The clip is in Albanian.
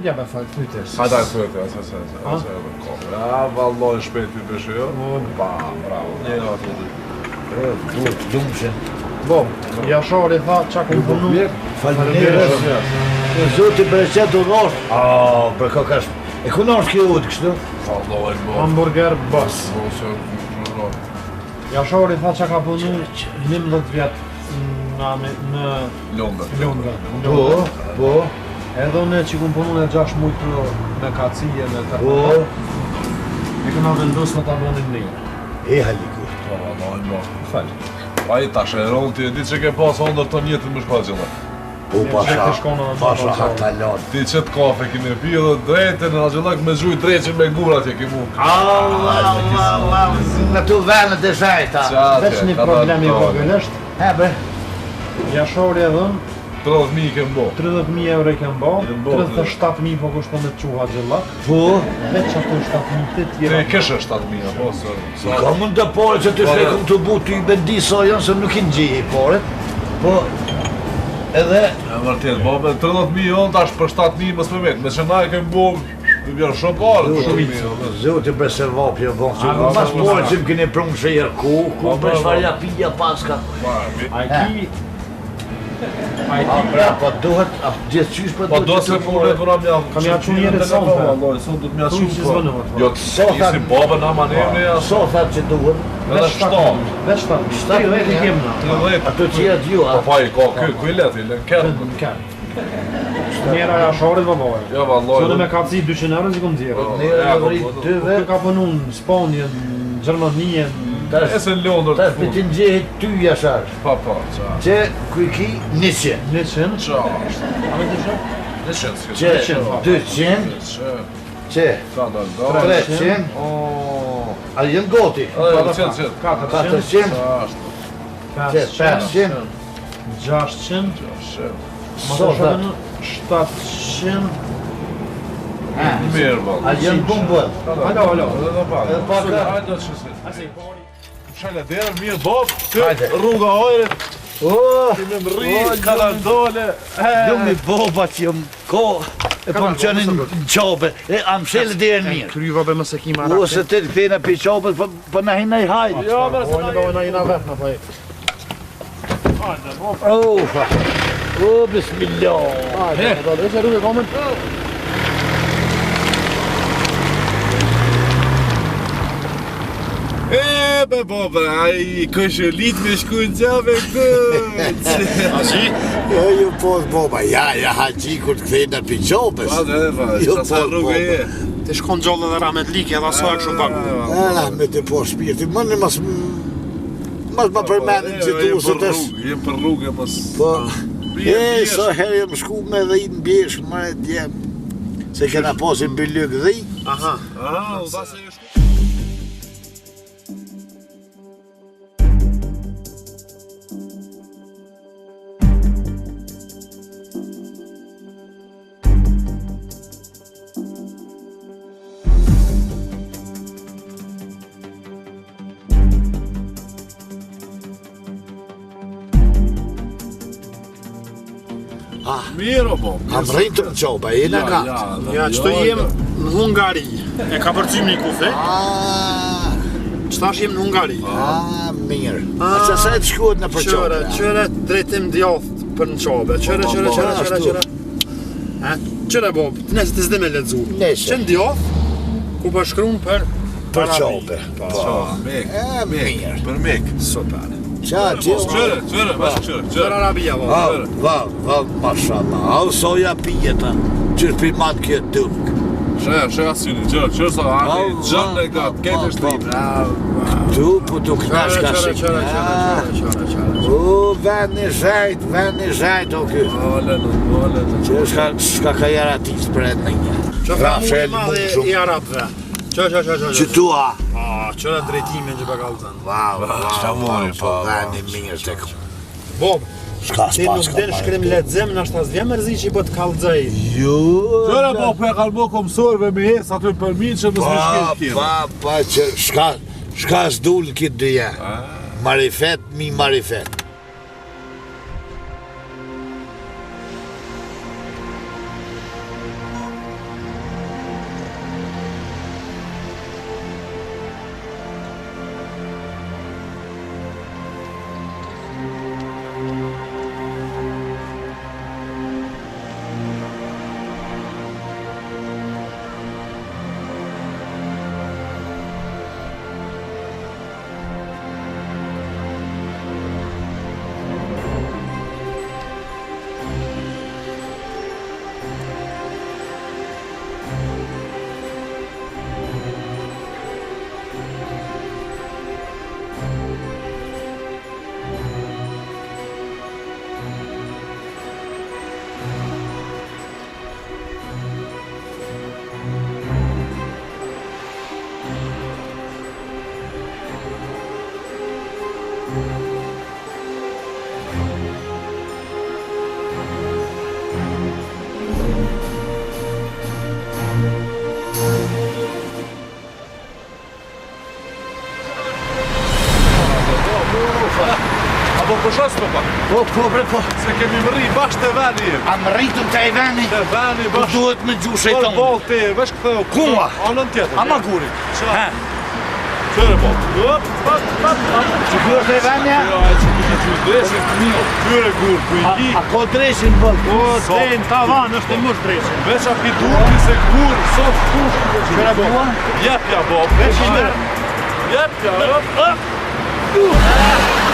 Ja, be fal, pytes. Hajde, hajde, pyete, ose, ose, ose, ose, ose, ose, Ja, valloj shpejt pi beshe, jo? Pa, bravo. Një në atë dy. E, duhet lumshin. Bo, Jashari tha, qa kum punu. Faleminderit. Zoti bereqet u dhosht. Ah, për ka kash. E ku është kjo udhë kështu? Valloj, bo. Hamburger Boss. Bo, se, bo. Jashari tha që ka punu 11 vjet në, në Londër. Londër. Po, po, Edhe unë që kum punu në 6 mujë të me kacije me të. po. E këna vendosë me ta bënim mirë. E haliku. Po, valloj, bo. Fal. Pa i tash e ronë, ti e di që ke pas ondër të njetën më shka gjëllë. Po, pasha, të shkon edhe në pasha Ballkan. hatalon. Ti që të kafe kime pi edhe drejtën në gjëllak me gjuj drejtën me gura atje ke mu. Allah, Allah, Allah, në tu vendet e shajta. Qa atje, Veç një ka problem i dalë vogël është, He, bre. Jashari edhe unë, 30.000 i kem bo. 30.000 euro i kem bo, Kem bo, 37.000 po kushton me quha gjellak, Po, veç ato 7.000 të Ti tjera. e kishe 7.000, apo? Se, i ka mund të pare që të shrekum të bu, ty i bendi sa janë se nuk i ngjehi paret. Po, edhe, E vërtet, bo, me 30.000 jonë tash për 7.000 mos me met. Me që na e kem bo, i bjerë shumë pare, 30.000. Zoti bre se vap jo bon, se A, mas po, pare që më keni prunë shejer ku, ku Po, bre po, çfarë ja pija paska. Pa, mi- A i ki... A i A ki... pra, po duhet, a gjithë qysh po Po duhet do që se të po unë po mja. Kam ja çu njëri sonte. Vallahi, sot do të mja Thuj çu. që po. s'vënohet, po. Jo, Sot si babën ama ne ja. Sa thatë që duhet? Edhe Veç 7. Veç 7.000. 30 i kem na. 30. Ato tjerat ju, a? Po pa i ka ky, ku i let, i lën kërë. Në kërë. Njera e Jasharit po bëre. Jo, vallahi. Sot me kapci 200 euro si kom nxjerrë. Po, Nera ja, në po, rrit po, dyve, Ky ka punu në Spanjë, në Gjermani, në tash, E se në Londër. tash të për fund. të ngjehi ty Jashar, Pa, pa, qa. që ku i ki 100, 100. Qa është? A me të shoh? 100, s'ke. që 200, 200, 100. që Ka dal, dal. 300, O. a janë gati? Edhe 100, 100. 400, 400, Qa është? që 500, 600, 600. ma Sa të tha? shoh 700. Mirë, valla. a janë bën bën. Alo, alo. Edhe do pak. Edhe pak, a? Hajde, që se. Asi, pari. Shale derën, mirë, bob. Ty, Hajde. rruga ajrit, Oh, ti me mrri, ka dal dole. Lumi boba që jam ko, e po më qënin në qabe, e a më shele derën mirë. Kryva be mos e ki O, se të të kthena për qabet, po, po na hinë i hajt. Jo, më se Po, na ne do na jena vetë na po. Hajde, bo. Oh, fa. O, bismillah. Hajde, do të rrugë komën. E, be, bo, bre, ai, këshëllit me shku në qabe këtë. Asi? Jo, ju po, boba, ja, ja, haxhi kur të kthena për qabes. Pa, dhe, pa, Jo, qa sa po, rrugë po, e. Të shkon gjallë dhe rahmetlik edhe sa e kështu pagu. A, rahmet e po shpirti, më në mas, mas më përmenin që tu se tash. Jem për rrugë, mos... Po, Bie, e, bie, sa herë jem shku me dhi në bjeshkë, më e djem, se kena pasin bylyk dhi, Aha. Ah, u dha se je shku. ah, Mirë, o, bo. a më rrinë të në qoba, jena Ja, ka. ja, Ja, qëto jem në Hungari. E ka përcym një kufi. Ah, Qëtash jem në Hungari. ah, mirë. A që sa e të shkuat në për Qëre, qoba? qëre drejtim djath për në Qabe. Qëre, Po, qëre, po, qëre, qëre, ashtu. qëre. A, qëre bo, nëse të s'di me lexu. Nëse. Që në djath, ku po shkruan për Për Arabi. qobe. Po. Qa, mek, E, mek, mirë. për mek. Super. Qa, gjithë? Qëre, qëre, bash qëre, Për qëre. Arabia, po. Ah, va, va, mashallah. Au, soja pijeta, që shpiman kjo duk. Shë, shë asyni, qëre, qëre sa ani, Va, gjënë e va, gatë, va, ketë va, shtrim. Tu, po tu knash Qëre, ka qëre, si. qëre, qëre, qëre, qëre, qëre. U, veni zhajt, veni zhajt, o ky. Ole, ole, Që shka, shka ka jara ti spret në një. Që Rafael flamuri i madh Mundshum. i arabëve. Që, që, që, që, Që tu a? Ah, qëre drejtimin që pa kallzën. Va, va, Flamuri, po po, veni mirë të kë. Bob, Shka ti s'pas nuk den shkrim lexim, nashta s'vjen mërzi që i po të kallzoj. Jo. Qëre, po, po e kanë bo komsorëve me ecë aty për mi që mos me Pa, shkel tjerë. pa, pa, që shka, shka s'dul në këtë dyja. Marifet, mi marifet. po. A po përshas po pak? Po, po, bre, po. Se kemi mërri bash te veni jem. A mërritëm te veni? Te veni Po bash. duhet me gju Por shejton. ball te, veç ktheu. Kuma? Anën tjetër. Ama guri. Qa? He. Qëre po. Hop, hop, hop, hop. Që ky është e venja? Jo, ai që ti të dresin. Qyre gur, ku i A, ki. a ka dresin bëllë? Po, te në tavan është e mush dreqin. Veç a pi durti se gur, sot kush. Qyre bua? Jep ja, bo. Veç i merr. Jep ja, hop, hop.